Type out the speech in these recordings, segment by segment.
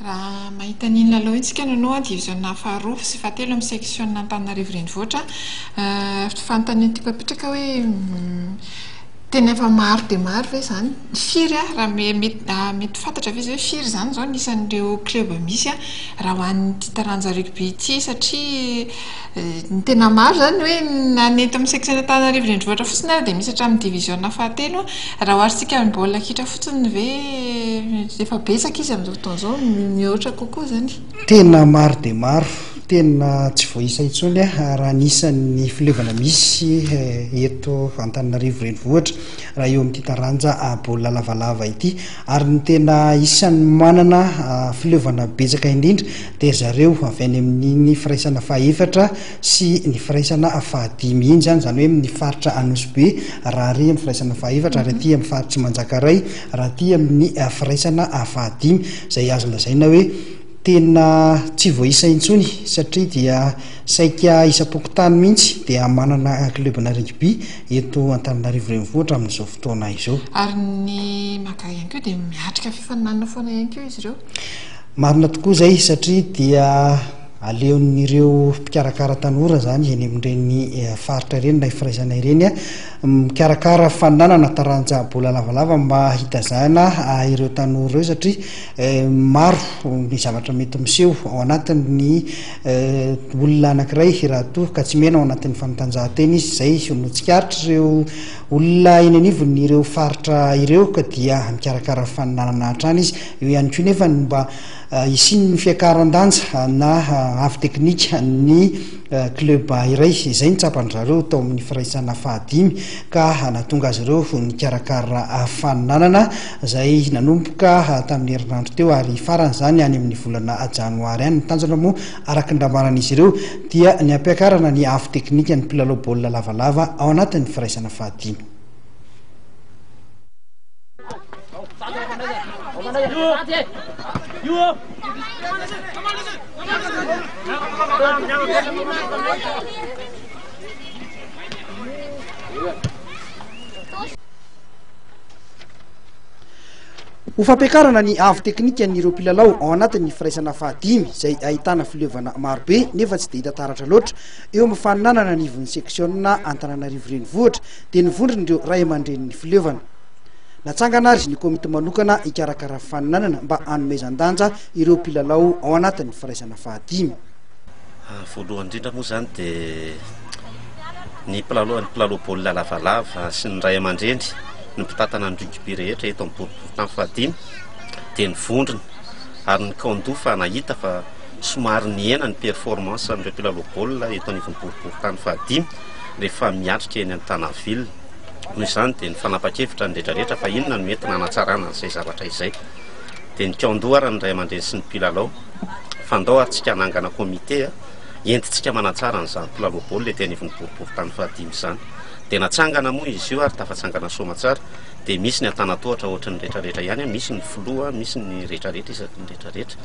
Raha mahita an'iny lalao iny tsika nanao diviziona faharoa sy fahatelo amin'ny section Antananarivo Renivohitra. Fanontaniana tiako apetraka hoe tena efa maro dia maro ve izany? Firy raha mety fantatra ve izay hoe firy izany izao ny isan'ireo club misy raha ho an'ity taranja rugby ity satria ny tena maro izany hoe na ny eto amin'ny section Antananarivo Renivohitra fotsiny ary dia misy hatramin'ny diviziona fahatelo. Raha oharintsika amin'ny baolina kitra fotsiny ve efa betsaka izy amin'izao fotoana izao, mihoatra kokoa izany? Tena maro dia maro, tena tsy voaisa intsony raha ny isan'ny fileovana misy eto Antananarivo Renivohitra raha eo amin'ity taranja baolina lavalava ity. Ary ny tena isan'ny manana fileovana betsaka indrindra dia zareo avy any amin'iny firaisana fahefatra sy ny firaisana fahadimy iny izany, izany hoe amin'ny faritra Anosibe raha ary amin'ny firaisana fahefatra ary aty amin'ny faritr'i Manjakaray raha aty amin'ny firaisana fahadimy, izay azo lazaina hoe tena tsy voaisa intsony satria dia saika isam-pokontany mihitsy dia manana club-na rugby eto Antananarivo Renivohitra amin'izao fotoana izao. Ary ny Maka ihany koa dia miatrika fifaninanana foana ihany koa izy ireo. Marina tokoa izay satria dia Aleon'ireo mpikarakara tanora izany eny amin'ireny faritra ireny na firaisana ireny mikarakara fananana taranja baolina lavalava mba hitazana ireo tanora ireo satria maro ny zavatra mety miseho ao anatin'ny olona anankiray raha toa ka tsy miaina ao anatin'ny fanatanjahantena izy. Izay no tsikaritr'ireo olona eny anivon'ireo faritra ireo ka dia mikarakara fananana hatrany izy. Eo ihany koa nefa ny mba Hisian'ny fiakaran-danja na avo teknika ny club iray. Izay no tsapan-dry zareo tao amin'ny firaisana fahadimy ka nahatonga azy ireo nikarakara faninanana izay nanomboka tamin'ny herinandro teo ary hifarana izany any amin'ny volana janoary any. Ny tanjona moa araka ny nambaran'izy ireo dia ny hampiakarana ny avo teknikan'ny mpilalao baolina lavalava ao anatin'ny firaisana fahadimy. Ho fampiakarana ny avo teknikan'ireo mpilalao ao anatin'ny firaisana fahadimy izay ahitana fileovana marobe nefa tsy dia hita taratra loatra eo amin'ny faninanana anivon'ny seksiona Antananarivo Renivohitra dia ny vondron'ireo ray aman-drenin'ny fileovana. Natsangana ary ny komity manokana hikarakara fifaninanana mba hanomezan-danja ireo mpilalao ao anatin'ny firaisana fahadimy. Voalohany indrindra moa izany dia ny mpilalao ny mpilalao baolina lavalava sy ny ray aman-dreny, ny mpitantana ny rugby rehetra eto amin'ny boriborintany fahadimy dia nivondrona ary nikaon-doha fa nahita fa somary nihena ny performance an'ireo mpilalao baolina eto anivon'ny boriborintany fahadimy rehefa miatrika eny Antana ville. Noho izany dia nifanapa-kevitra ny rehetra rehetra fa inona no entina hanatsarana an'izay zavatra izay. Dia nikaon-doha ary ny ray aman-dreny sy ny mpilalao fa ndao ary tsika hanangana comité entintsika manatsara an'izany mpilalao baolina ety anivon'ny boriborintany fahadimy izany. Dia natsangana moa izy io ary tafatsangana soamatsara. Dia misy ny antanatohatra ohatry ny rehetra rehetra ihany, misy ny filoha, misy ny rehetra rehetra isaky ny rehetra rehetra.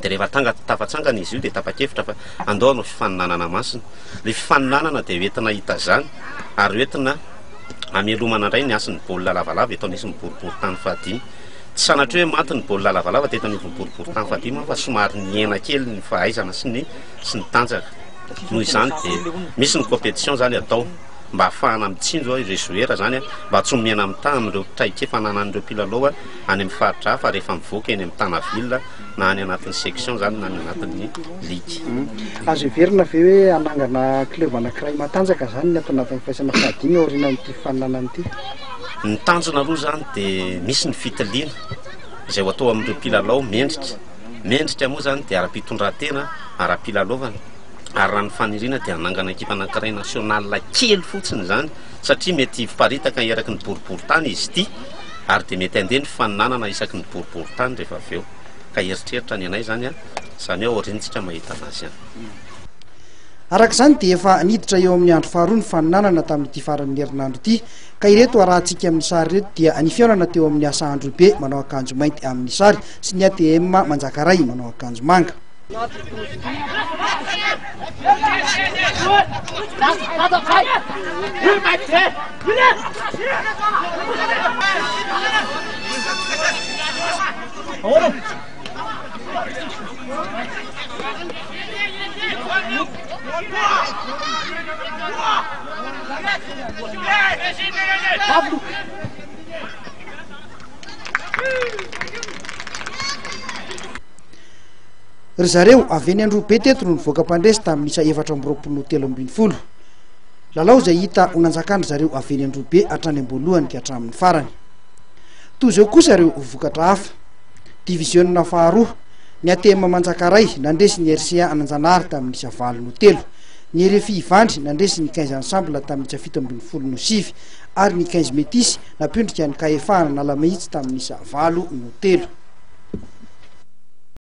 Dia rehefa tanga tafatsangana izy io dia tapa-kevitra fa andao hanao fifaninanana masina. Ilay fifaninanana dia hoentina hitazana ary hoentina hamelomana indray ny hasin'ny baolina lavalava eto anivon'ny boriborintany fahadimy. Tsy sanatria hoe maty ny baolina lavalava teto anivon'ny boriborintany fahadimy fa somary nihena kely ny fahaizana sy ny sy ny tanjaka. Noho izany dia misy ny compétition izany atao mba hahafahana mitsinjo ireo joueurs izany mba tsy ho mihena-mitaha amin'ireo traikefa ananan'ireo mpilalao any amin'ny faritra hafa rehefa mivoaka eny amin'ny Tana Ville. na any anatin'ny section izany na any anatin'ny ligue. Azo heverina ve hoe hanangana club anankiray matanjaka izany ny ato anatin'ny firaisana fahadimy aorianan'ity fifaninanana ity? Ny tanjona aloha izany dia misy ny fitiliana izay ho atao amin'ireo mpilalao mendrika. Mendrika moa izany dia ara-pitondrantena, ara-pilalaovana ary raha ny faniriana dia hanangana ekipa anankiray national kely fotsiny izany satria mety hiparitaka eraky ny boriborintany izy ity. ary dia mety handeha ny fifaninanana isaky ny boriborintany rehefa avy eo ka eritreritra ny anay izany an, izany hoe aoriantsika mahita anazy ihany. Araka izany dia efa niditra eo amin'ny andro faharoa ny faninanana tamin'ity faran'ny herinandro ity ka ireto arahantsika amin'ny sary ireto dia ny fihaonana teo amin'ny Asa Androhibe manao akanjo mainty amin'ny sary sy ny ATM Manjakaray manao akanjo manga. Ry zareo avy eny Androhibe teto no nivoaka mpandresy tamin'ny isa 24 no 13. Lalao izay hita ho nanjakan-dry zareo avy eny Androhibe hatrany am-boalohany ka hatramin'ny farany. Toy izao kosa ireo vokatra hafa. Diviziona faharoa, ny ATM Manjakaray nandresy ny RCA Ananjanahary tamin'ny isa valo no telo. Ny RFI Ivandry nandresy ny Quinze Ensemble tamin'ny isa 17 no sivy ary ny Quinze Metis nampiondrika ny KFA Analamahitsy tamin'ny isa valo no telo.